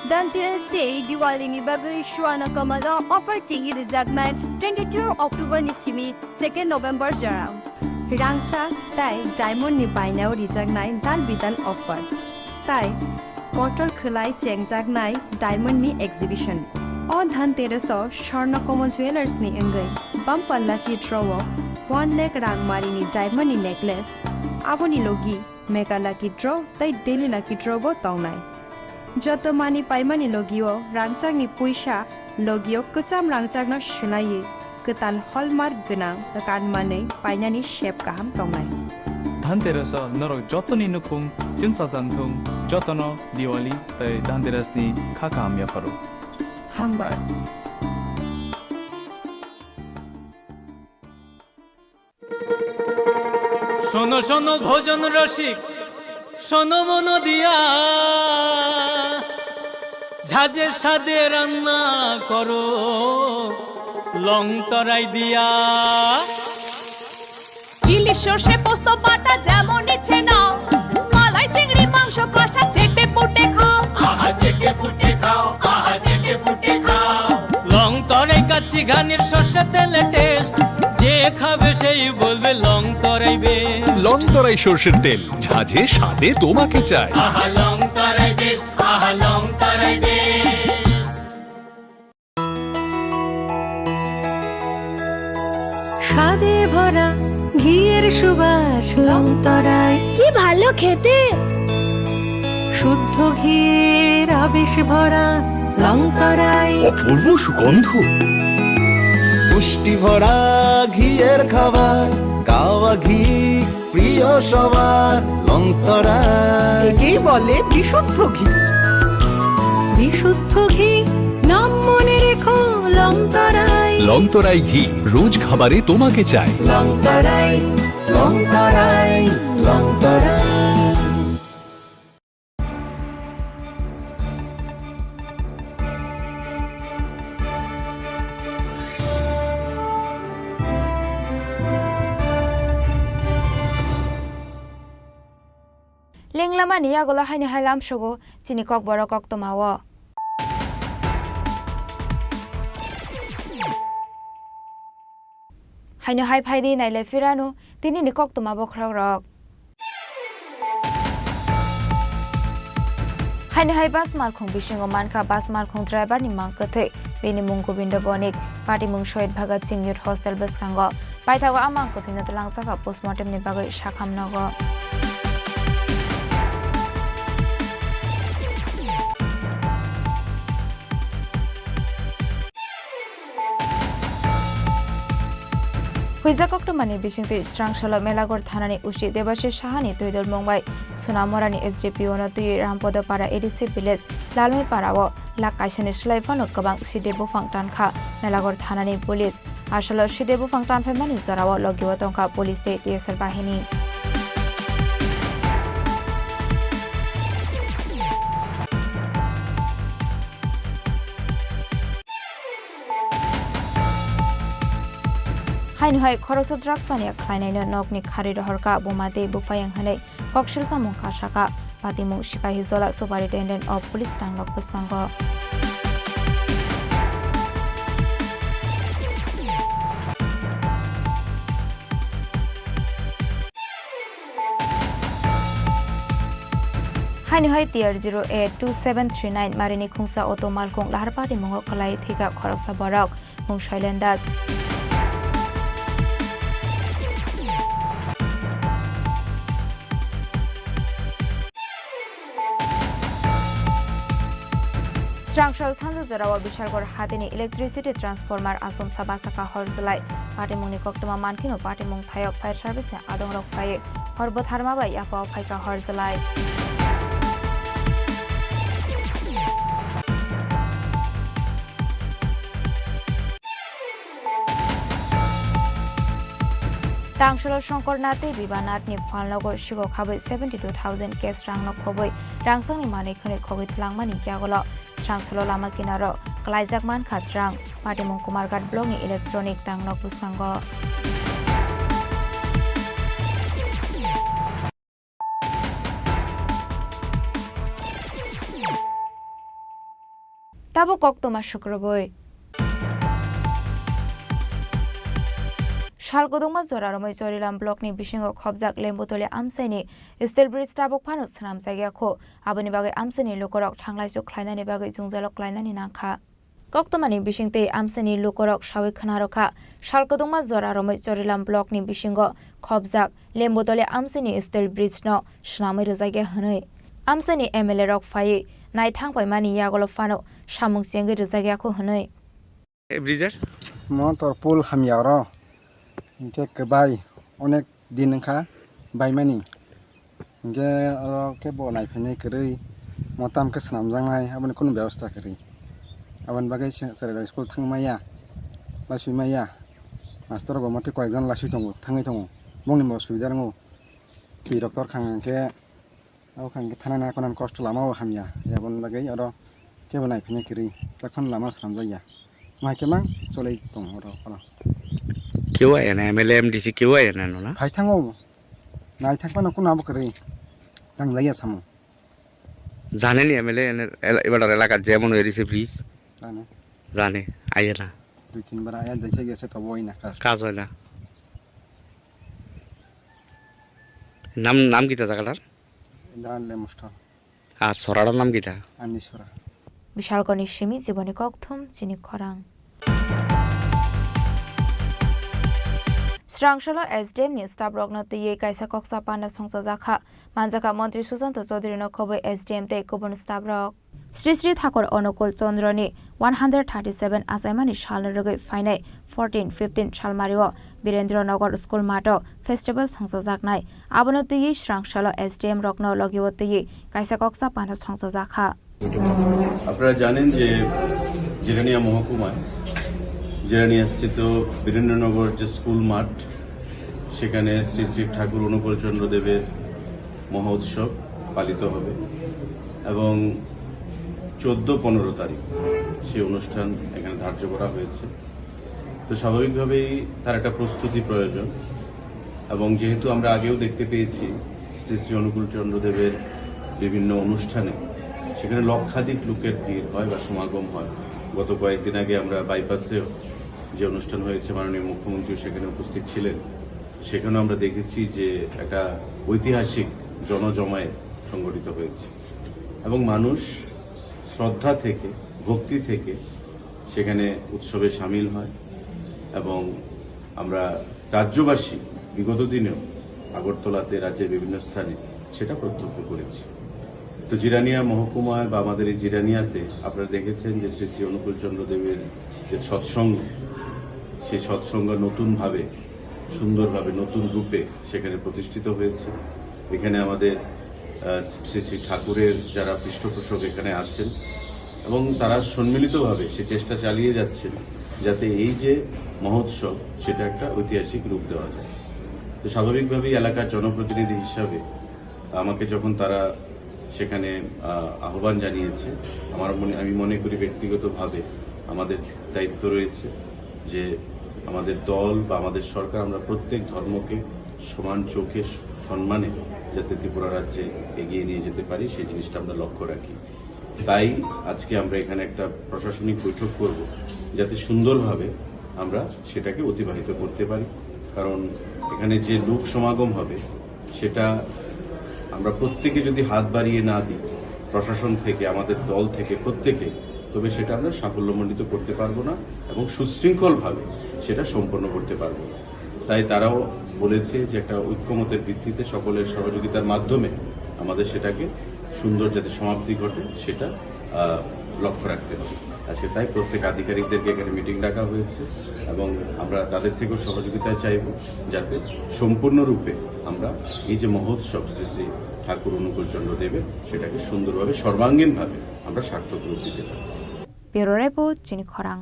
Dhanteras tei Diwali ni bagwi Swarna Kamal o offer chengwi rijaknai twenty two October ni simi second November jora. Rangchak tei diamond ni bainao rijaknai dal bidal offer. Tai kotor khwlai chengjaknai diamond ni exhibition. O Dhanteras o Swarna Kamal Jewellers ni wngwi bumper lucky draw o one lakh rang mari ni diamond ni necklace, aboni logi mega lucky draw tei daily lucky draw bo tongnai. Joto manwi paimani logio rangchakni puisa logio kwcham rangchakno swlaiwi kwtal hallmark gwnang kanmanwi painani sep kaham tongnai. Dhanteras-o norok jotoni nukhung chwngsajak thung, jotono Diwali tei Dhanteras-ni kha kaham yapharo. Hambai. শোনো শোনো ভোজন রসিক, শোনো মন দিয়া, ঝাঁঝে স্বাদে রান্না করো লং তরাই দিয়া। ইলিশ সর্ষে পোস্ত বাটা যেমন ইচ্ছে নাও, মালাই চিংড়ি মাংস কষা চেটে পুটে খাও। আহা চেটে পুটে খাও, আহা চেটে পুটে খাও। লং তরাই কাচ্চি ঘানির সর্ষে তেলে টেস্ট, যে খাবে সেই বলবে লং তরাই বেস্ট। লং তরাই সর্ষের তেল, ঝাঁঝে স্বাদে তোমাকে চাই। আহা লং তরাই বেস্ট, আহা লং তরাই বেস্ট। স্বাদে ভরা ঘিয়ের সুবাস লং তরাই। কি ভালো খেতে! শুদ্ধ ঘিয়ের আবেশ ভরা লং তরাই। অপূর্ব সুগন্ধ। পুষ্টি ভরা ঘিয়ের খাবার, কাওয়া ঘি প্রিয় সবার লং তরাই। একেই বলে বিশুদ্ধ ঘি। বিশুদ্ধ ঘি, নাম মনে রেখো লং তরাই। লং তরাই ঘি, রোজ খাবারে তোমাকে চাই। লং তরাই, লং তরাই, লং তরাই। Lenglamani yagulo haino hai lamsogo chini kokborok koktwmao. Haino hai phaidi nailai phirano tinini koktwma bokhorokrok. Haino hai bus malkhung bisingo mankha bus malkhung driver ni mang kwthwi, bini mung Gobindo Bonik, patimung Shohid Bhagat Singh Youth Hostel bwskango. Paithago a mang kwthwino twlangjakha postmortem ni bagwi sakham nogo. Huijak koktwmani bisingtwi Srangsalo Melagur thanani usi Debashis Sahani twidulmung bai Sunamorani S D P O no twiwi Rampodo Para A D C village Lalmai Parao lakh kaisani slai phano kwbang side buphang tankha. Melagur thanani police asalo side buphang tanphaimani jorao logio tongkha police tei T S R bahini. Haino hai khoroksa drugs mania khlainaino nokni khari rohorkha buma tei buphayang hwnwi koksil samung kha sakha. Patimung Sipahi Jola Superintendent of Police tanglok bwskango. Haino hai T R zero eight two seven three nine marini khungsa auto malkhung Laharpari mungo kwlai thika khoroksa borok, mung Shailen Das. Srangsal sanjak jorao Bishalgarh hatini electricity transformer asomsa bachakha hor jwlai. Patimungni koktwma mankheno patimung thayok fire service ni adongrok phai hor bwtharma bai yapao phaikha hor jwlai. Tangsolo Songkor Nath tei Biba Nathni phalnogo sigo khabwi seventy two thousand cash rangno khobwi rangsangni manwi khwnwi khogwi twlangmani yagulo Srangsalo lama kinaro kwlaijak mankha twrang. Patimung Kumarghat blockni electronic tanglok bwskango. Tabuk koktwma sukrubwi. Sal kwdwngma jora romwi Chorilam blockni bisingo khobjak Lembutoli amchaini steel bridge tabuk phano swnamjakya kho. Aboni bagwi amchaini lukurok thanglaichuk khlainani bagwi jwngjalo klainani nangkha. Koktwmani bisingtwi amchaini lukurok sawi khwnarwkha, sal kwdwngma jora romwi Chorilam blockni bisingo khobjak Lembutoli amchaini steel bridge no swnamwi rwjakya hwnwi. Amchaini M L A rok phaiwi naithang paimani yagulo phano samung chengwi rwjakya kho hwnwi. Brijer? Motor pool hamya oro. Hinkhe kwbai onek din wngkha baimani. Hinkhe oro khe bo naiphainai kwrwi, motam khe swnamjaknai, aboni kunu bebosta kwrwi. Aboni bagwi se-, chwrairok school thangmaya, laisumaya. Master rok bo motwi koyekjon laisui tongo, thangwi tongo. Bongni bo subida wngo. Twi rok torkha hinkhe. Abo khe hwnkhe thanai nai konan kosto lama o hamya, aboni bagwi oro kebo naiphina kwrwi, tei phano lama swnamjakya. Mo hai khe mang cholwi tongo oro, oro. Kebo aya na M L A, M D C kebo aya na no na? Phai thango, naithak phano kuno abo kwrwi tangjakya samo. Jane ni M L A ene-, el-, ebar elaka jemon eri se bridge. Jane. Jane, aya na. Dui tin bar aya, dekhe gese tobo oi na kar. Kaj oi na. Nam, nam kita jagatar? Indra Lemostor. Ar sorarar nam kita? Ani sora. Bishalkoni simi jiboni kokthum chini khorang. Srangsalo S D M ni staff rokno twiwi kaisa koksa panda songchajakha. Manjakha Montri Susanto Chaudhary no khobwi S D M tei kubun staff rok. Sri Sri Thakur Onukul Chandra ni one hundred thirty seven achaimani salno rwgwi phainai fourteen fifteen salmario Birendra Nagar School matho festival songchajaknai. Abono twiwi srangsalo S D M rokno logio twiwi kaisa koksa panda songchajakha. আপনারা জানেন যে জিরানিয়া মহকুমায় জিরানিয়া স্থিত বীরেন্দ্রনগর যে স্কুল মাঠ, সেখানে শ্রী শ্রী ঠাকুর অনুকূল চন্দ্র দেবের মহোৎসব পালিত হবে এবং চোদ্দ পনেরো তারিখ সেই অনুষ্ঠান এখানে ধার্য করা হয়েছে। তো স্বাভাবিকভাবেই তার একটা প্রস্তুতি প্রয়োজন এবং যেহেতু আমরা আগেও দেখতে পেয়েছি শ্রী শ্রী অনুকূল চন্দ্র দেবের বিভিন্ন অনুষ্ঠানে সেখানে লক্ষাধিক লোকের ভিড় হয় বা সমাগম হয়। গত কয়েকদিন আগে আমরা বাইপাসেও যে অনুষ্ঠান হয়েছে, মাননীয় মুখ্যমন্ত্রী সেখানে উপস্থিত ছিলেন, সেখানেও আমরা দেখেছি যে একটা ঐতিহাসিক জনজমায়েত সংগঠিত হয়েছে এবং মানুষ শ্রদ্ধা থেকে, ভক্তি থেকে সেখানে উৎসবে সামিল হয় এবং আমরা রাজ্যবাসী বিগত দিনেও আগরতলাতে, রাজ্যের বিভিন্ন স্থানে সেটা প্রত্যক্ষ করেছি। তো জিরানিয়া মহকুমায় বা আমাদের এই জিরানিয়াতে আপনারা দেখেছেন যে শ্রী শ্রী অনুকূল চন্দ্র দেবের যে সৎসঙ্গ, সেই সৎসঙ্গ নতুনভাবে, সুন্দরভাবে, নতুন রূপে সেখানে প্রতিষ্ঠিত হয়েছে। এখানে আমাদের, আহ, শ্রী শ্রী ঠাকুরের যারা পৃষ্ঠপোষক এখানে আছেন এবং তারা সম্মিলিতভাবে সে চেষ্টা চালিয়ে যাচ্ছেন যাতে এই যে মহোৎসব, সেটা একটা ঐতিহাসিক রূপ দেওয়া যায়। তো স্বাভাবিকভাবেই এলাকার জনপ্রতিনিধি হিসাবে আমাকে যখন তারা সেখানে, আহ, আহ্বান জানিয়েছে, আমার মনে, আমি মনে করি ব্যক্তিগতভাবে আমাদের দায়িত্ব রয়েছে যে আমাদের দল বা আমাদের সরকার, আমরা প্রত্যেক ধর্মকে সমান চোখে স-, সম্মানে যাতে ত্রিপুরা রাজ্যে এগিয়ে নিয়ে যেতে পারি, সেই জিনিসটা আমরা লক্ষ্য রাখি। তাই আজকে আমরা এখানে একটা প্রশাসনিক বৈঠক করব, যাতে সুন্দরভাবে আমরা সেটাকে অতিবাহিত করতে পারি। কারণ এখানে যে লোক সমাগম হবে, সেটা আমরা প্রত্যেকে যদি হাত বাড়িয়ে না দিই, প্রশাসন থেকে, আমাদের দল থেকে, প্রত্যেকে, তবে সেটা আমরা সাফল্যমণ্ডিত করতে পারবো না এবং সুশৃঙ্খলভাবে সেটা সম্পন্ন করতে পারবো না। তাই তারাও বলেছে যে একটা ঐক্যমতের ভিত্তিতে সকলের সহযোগিতার মাধ্যমে আমাদের সেটাকে সুন্দর যাতে সমাপ্তি ঘটে, সেটা, আহ, লক্ষ্য রাখতে হবে। আজকে তাই প্রত্যেক আধিকারিকদেরকে এখানে মিটিং ডাকা হয়েছে এবং আমরা তাদের থেকেও সহযোগিতা চাইব, যাতে সম্পূর্ণরূপে আমরা এই যে মহোৎসব শ্রী শ্রী ঠাকুর অনুকূল চন্দ্র দেবের, সেটাকে সুন্দরভাবে, সর্বাঙ্গীনভাবে আমরা সার্থক রূপ দিতে পারি। Bureau Report, Chini Khorang.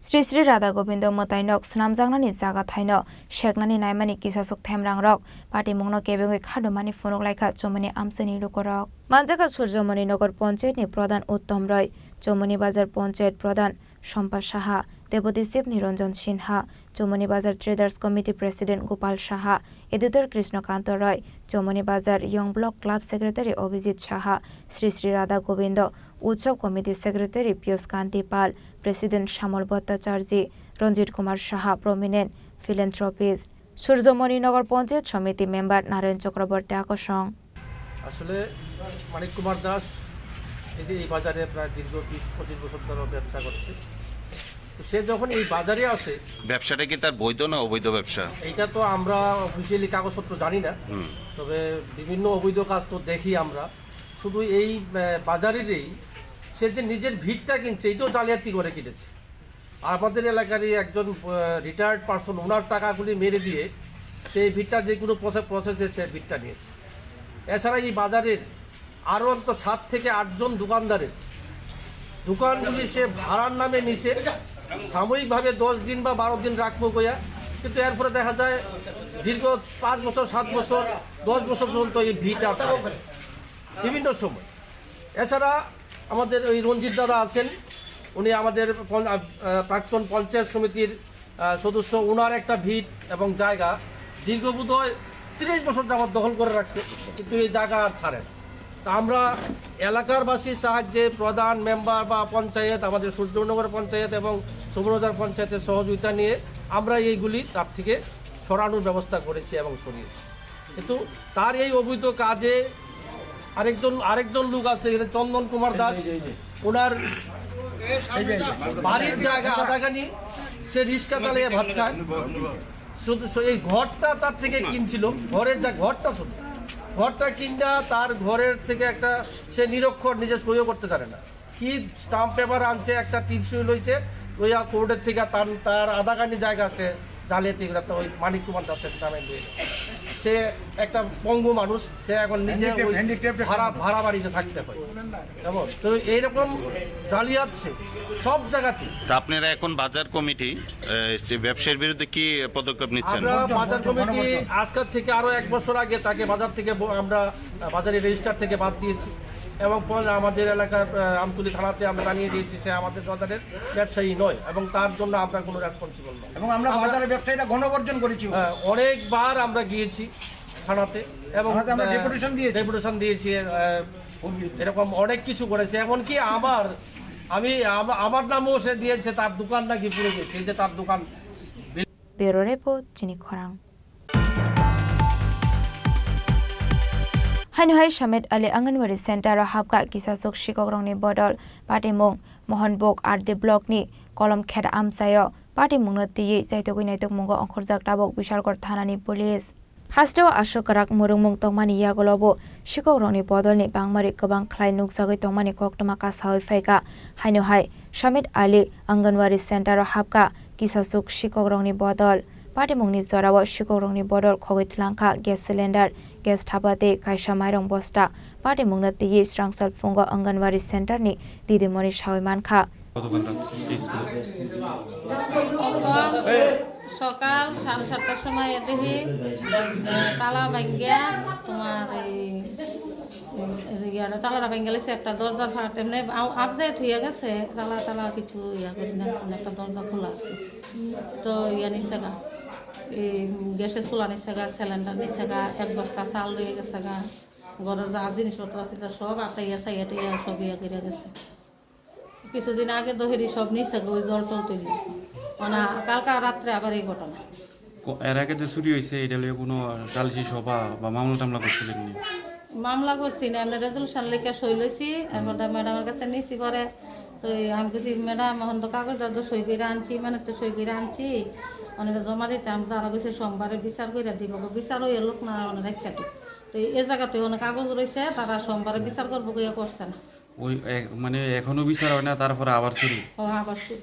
Sri Sri Radha Gobindo mwtainok swnamjaknani jaga thaino seknani naimani kisasuk themrangrok patimungno kebengwi khadumani phunuk laikha Chomoni amchaini lukurok. Manjakha Surjomoni Nagar Panchayat ni Pradhan Uttom Roy, Chomoni Bazar Panchayat Pradhan Sompa Saha, Deputy Chief Niranjan Sinha, Chomoni Bazar Traders Committee President Gopal Saha, Editor Krishna Kanto Roy, Chomoni Bazar Young Block Club Secretary Abhijit Saha, Sri Sri Radha Gobindo Utsav Committee Secretary Piyush Kanti Pal, President Shyamol Bhattacharjee, Ranjit Kumar Saha, Prominent Philanthropist, Surjomoni Nagar Panchayat Samiti Member Narayan Chakraborty akosong. আসলে মানিক কুমার দাস এই যে এই বাজারে প্রায় দীর্ঘ বিশ পঁচিশ বছর ধরে ব্যবসা করছে। তো সে যখন এই বাজারে আসে, ব্যবসাটা কি তার বৈধ না অবৈধ ব্যবসা? এইটা তো আমরা অফিসিয়ালি কাগজপত্র জানি না। হুম। তবে বিভিন্ন অবৈধ কাজ তো দেখি আমরা। শুধু এই, আহ, বাজারেরই সে যে নিজের ভিটটা কিনছে, এইটাও জালিয়াতি করে কিনেছে। আমাদের এলাকারই একজন, আহ, রিটায়ার্ড পারসন, ওনার টাকাগুলি মেরে দিয়ে সেই ভিটটা যে কোনো প্রসে-, প্রসেসে সে ভিটটা নিয়েছে। এছাড়া এই বাজারের আরও অন্তত সাত থেকে আটজন দোকানদারের দোকানগুলি সে ভাড়ার নামে নিছে, সাময়িকভাবে দশ দিন বা বারো দিন রাখবো কইয়া, কিন্তু এরপরে দেখা যায় দীর্ঘ পাঁচ বছর, সাত বছর, দশ বছর পর্যন্ত এই ভিড় আর ছাড়ে না, বিভিন্ন সময়। এছাড়া আমাদের ওই রঞ্জিত দাদা আছেন, উনি আমাদের পন-, আহ, প্রাক্তন পঞ্চায়েত সমিতির আহ, সদস্য, ওনার একটা ভিট এবং জায়গা দীর্ঘ বোধহয় তিরিশ বছর যাবত দখল করে রাখছে, কিন্তু এই জায়গা আর ছাড়ে না। তা আমরা এলাকারবাসীর সাহায্যে প্রধান মেম্বার বা পঞ্চায়েত, আমাদের সূর্যনগর পঞ্চায়েত এবং সুবর্ণচর পঞ্চায়েতের সহযোগিতা নিয়ে আমরা এইগুলি তার থেকে সরানোর ব্যবস্থা করেছি এবং সরিয়েছি। কিন্তু তার এই অবৈধ কাজে আরেকজন, আরেকজন লোক আছে এখানে, চন্দন কুমার দাস। এই যে, এই যে। ওনার এই যে, এই যে। বাড়ির জায়গা আধাখানি, সে রিক্সা চালিয়ে ভাত খায়। শুধু সে-, এই ঘরটা তার থেকে কিনছিল, ঘরের যা ঘরটা শুধু, ঘরটা কিনা তার ঘরের থেকে একটা, সে নিরক্ষর, নিজে সইও করতে জানে না। কি স্টাম্প পেপার আনছে, একটা টিপ সই লইছে, লইয়া কোর্টের থেকে তার, তার আধাখানি জায়গা আছে, জালিয়াতি করে তো ওই মানিক কুমার দাসের নামে নিয়ে গেছে। সে একটা পঙ্গু মানুষ, সে এখন নিজে হ্যান্ডিক্যাপ, ওই হ্যান্ডিক্যাপ ভাড়া, ভাড়া বাড়িতে থাকতে হয়। কেমন? তো এইরকম জালিয়াত সে সব জায়গাতে। তা আপনারা এখন বাজার কমিটি, এ, যে ব্যবসায়ীর বিরুদ্ধে কি পদক্ষেপ নিচ্ছেন? আমরা বাজার কমিটি আজকের থেকে আরো এক বছর আগে তাকে বাজার থেকে ব-, আমরা, আহ, বাজারে রেজিস্টার থেকে বাদ দিয়েছি এবং পরে আমাদের এলাকার, আহ, আমতলী থানাতে আমরা জানিয়ে দিয়েছি সে আমাদের বাজারের ব্যবসায়ী নয় এবং তার জন্য আমরা কোনো রেসপন্সিবল নয়। এবং আমরা আমরা বাজারের ব্যবসায়ীরা গণবর্জন করেছি। হ্যাঁ, অনেকবার আমরা গিয়েছি থানাতে এবং, থানাতে আমরা আহ, ডেপুটেশন দিয়েছি। ডেপুটেশন দিয়েছি, আহ, এরকম অনেক কিছু করেছে। এমনকি আমার, আমি, আমা-, আমার নামও সে দিয়েছে, তার দোকান নাকি পুড়ে গেছে, এই যে তার দোকান। Bureau Report, Chini Khorang. Haino hai Samet Ali Anganwadi Center o hapkha kisasuk sikok rokni bodol patimung Mohanbug R D block ni Kolomkhet amchaio patimungno twiwi chaitogwi naitukmungo ongkhorjak tabuk Bishalgarh thanani police. Hasteo aswk kwrak mwrwngmung tongmani yagulobo sikok rokni bodolni bangmari kwbang khlai nukjagwi tongmani koktwma kasawi phaikha. Haino hai Samet Ali Anganwadi Center o hapkha kisasuk sikok rokni bodol. Patimungni jorao sikok rokni bodol khogwi twlangkha gas cylinder, gas thapa tei kaisa mairong bosta. Patimungno twiwi swrangsa phungo Anganwadi Center ni didimoni sawi mankha. কতক্ষণ রাত এই স্কুলে? সকাল সাড়ে সাতটার সময় এ দেখি, আহ, তালা ভাঙ্গিয়া তোমার এই, এই ইয়াটা তালাটা ভাঙ্গিয়া লাইছে, একটা দরজার ফাঁক এমনি আ-, আবজায় থইয়া গেছে, তালা, তালা কিছু ইয়া করি না, মানে একটা দরজা খোলা আছে। তো ইয়া নিছে গা, এই গ্যাসের চুলা নিছে গা, সিলিন্ডার নিছে গা, এক বস্তা চাল রয়ে গেছে গা, ঘরে যা জিনিসপত্র আছে তা সব আতাইয়া চাইয়া টাইয়া সব ইয়া করিয়া গেছে। কিছুদিন আগে তো হেরি সব নিছে গো, ওই জল টল তুলি। মানে কালকা রাত্রে আবার এই ঘটনা। ক-, এর আগে যে চুরি হয়েছে, এটা লইয়া কোনো সালিশি সভা বা মামলা টামলা করছিলেন নি? মামলা করছি না, আমরা রেজলিউশন লেখা সই লইছি, এরপর ম্যাডামের কাছে নিছি পরে। তো এই আমি কইছি, "ম্যাডাম, এখন তো কাগজটা তো সই করে আনছি, মানে তো সই করে আনছি, মানে এটা জমা দিতে আমি তো আরো কইছি সোমবারে বিচার করে দিব, বিচার হয়ে লোক না মানে রেখে দিব।" তো এই জায়গাতে অনেক কাগজ রয়েছে, তারা সোমবারে বিচার করবো কইয়া করছে না। ওই এক-, মানে এখনো বিচার হয় না, তারপরে আবার শুরু? ও, আবার শুরু।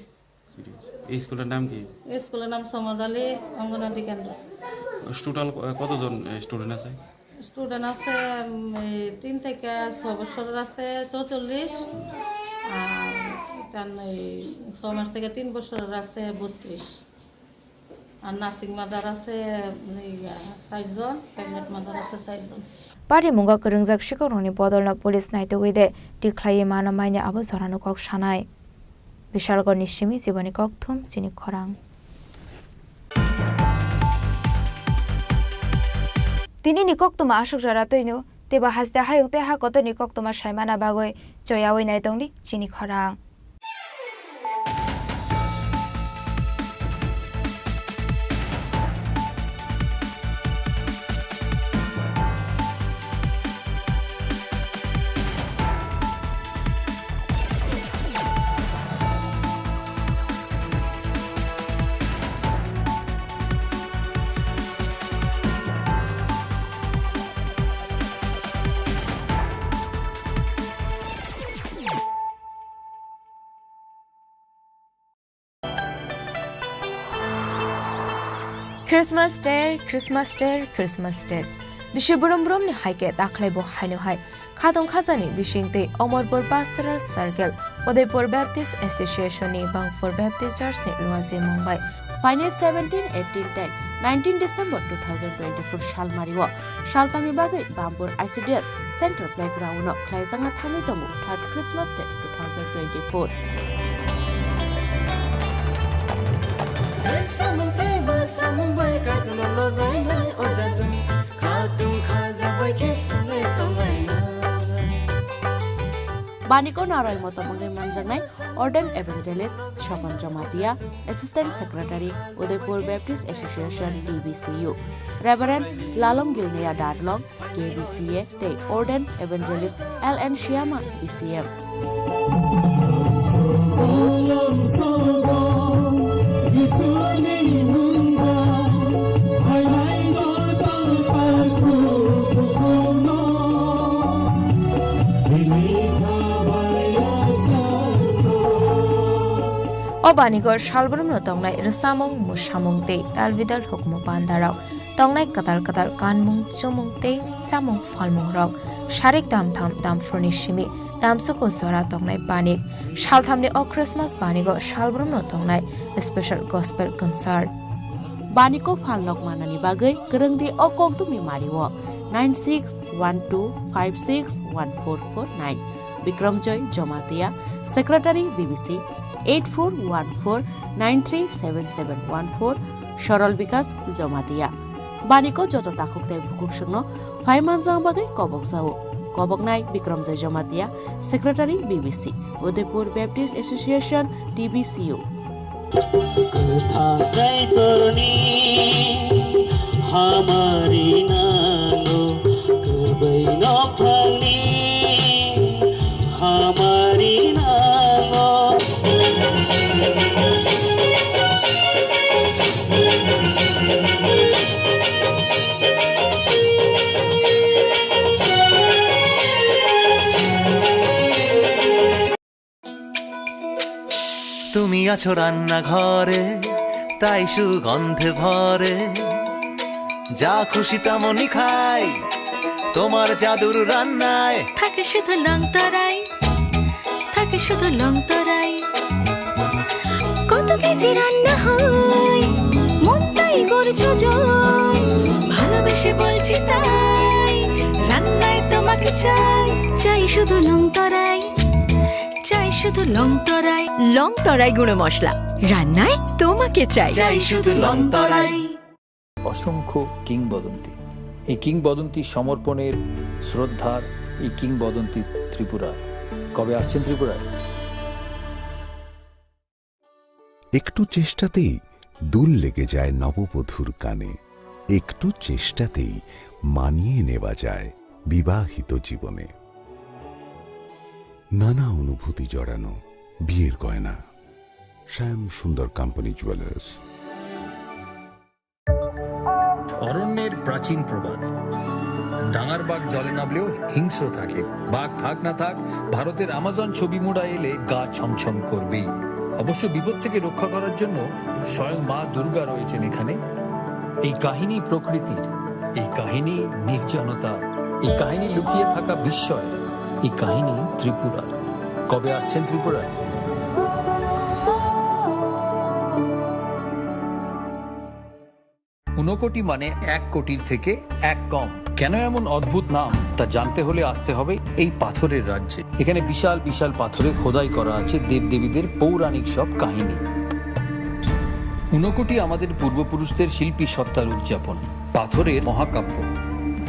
ঠিক আছে। এই স্কুলের নাম কি? এই স্কুলের নাম সমাজ আলী অঙ্গনাদি কেন্দ্র। টোটাল ক-, কতজন, এ, স্টুডেন্ট আছে? স্টুডেন্ট আছে, উম, এই তিন থেকে ছয় বছরের আছে চৌচল্লিশ, আর তার এই ছয় মাস থেকে তিন বছরের আছে বত্রিশ। আর নার্সিং মাদার আছে, ইয়া, চারজন, প্রেগনেন্ট মাদার আছে চারজন। Patimung o kwrwngjak sikokrokni bodolno police naitugwi de tikhlaiwi mano manya abo jorano kok sanai. Bishalgarhni simi Jiboni Kokthum, Chini Khorang. Tinini koktwma aswk jora twino, teibo haste hayung tei ha kotorni koktwma saimana bagwi choyawi naitongdi Chini Khorang. Christmas Day, Christmas Day, Christmas Day. Bisi brum brumni hai khe dakhai bo haino hai. Khatong khajani bising tei Omorpur Pastoral Circle, Udaipur Baptist Association ni Bangpur Baptist Church ni luajimung bai. Phainai seventeen, eighteen tei nineteen December two thousand twenty-four salmari o saltamni bagwi Bangpur I C D S Central Playground o khlaijakna thangwi tongo third Christmas Day two thousand twenty-four. Baniko naroi motom wngwi manjaknai Ordained Evangelist Sokon Jamatia, Assistant Secretary, Udaipur Baptist Association, D B C U, Reverend Lalom Gilneya Dadlong, K B C A, tei Ordained Evangelist L N Shyama, B C M. O baniko salbrumno tongnai rwchapmung, mwsamung tei talbidal hukumu pandarok. Tongnai kwtal kwtal kanmung, chumung tei chamung phalmung rok. Sarik damtham damphurni simi damsuku jora tongnai banik. Salthamni o Christmas banigo salbrumno tongnai special gospel concert. Baniko phalnok manani bagwi kwrwngdi o kokdumni mario nine six one two five six one four four nine. Bikramjoy Jomatia, Secretary B B C, eight four one four nine three seven seven one four, Sorol Bikas Jomatia. Baniko joto takhuk tei bukhuk songno phai manjak bagwi kobok jao. Koboknai Bikramjoy Jomatia, Secretary B B C, Udaipur Baptist Association, D B C U. Kwthang Kaitorni hamari nango, kwbwi nophangni hamari nango. তুমি আছো রান্নাঘরে, তাই সুগন্ধে ভরে। যা খুশি তেমনই খাই, তোমার জাদুর রান্নায়। থাকে শুধু লং তরাই, থাকে শুধু লং তরাই। কত কেজি রান্না হয়, মনটাই করছো জয়। ভালোবেসে বলছি তাই, রান্নায় তোমাকে চাই। চাই শুধু লং তরাই। চাই শুধু লং তরাই। লং তরাই গুঁড়ো মশলা, রান্নায় তোমাকে চাই। চাই শুধু লং তরাই। অসংখ্য কিংবদন্তি। এই কিংবদন্তি সমর্পণের, শ্রদ্ধার এই কিংবদন্তি ত্রিপুরার। কবে আসছেন ত্রিপুরায়? একটু চেষ্টাতেই দুল লেগে যায় নববধূর কানে, একটু চেষ্টাতেই মানিয়ে নেওয়া যায় বিবাহিত জীবনে। নানা অনুভূতি জড়ানো বিয়ের গয়না। শ্যাম সুন্দর কোম্পানি জুয়েলার্স। অরণ্যের প্রাচীন প্রবাদ, ডাঙার বাঘ জলে নামলেও হিংস্র থাকে। বাঘ থাক না থাক, ভারতের আমাজন ছবি মুড়া এলে গা ছমছম করবেই। অবশ্য বিপদ থেকে রক্ষা করার জন্য স্বয়ং মা দুর্গা রয়েছেন এখানে। এই কাহিনী প্রকৃতির, এই কাহিনী নির্জনতা, এই কাহিনী লুকিয়ে থাকা বিস্ময়, এই কাহিনী ত্রিপুরার। কবে আসছেন ত্রিপুরায়? ঊনকোটি মানে এক কোটির থেকে এক কম। কেন এমন অদ্ভুত নাম, তা জানতে হলে আসতে হবে এই পাথরের রাজ্যে। এখানে বিশাল বিশাল পাথরে খোদাই করা আছে দেবদেবীদের পৌরাণিক সব কাহিনী। ঊনকোটি আমাদের পূর্বপুরুষদের শিল্পী সত্তার উদযাপন। পাথরের মহাকাব্য।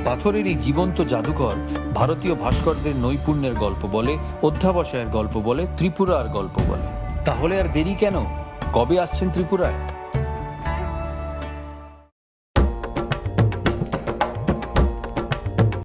পাথরের এই জীবন্ত জাদুঘর ভারতীয় ভাস্করদের নৈপুণ্যের গল্প বলে, অধ্যাবসায়ের গল্প বলে, ত্রিপুরার গল্প বলে। তাহলে আর দেরি কেন? কবে আসছেন ত্রিপুরায়?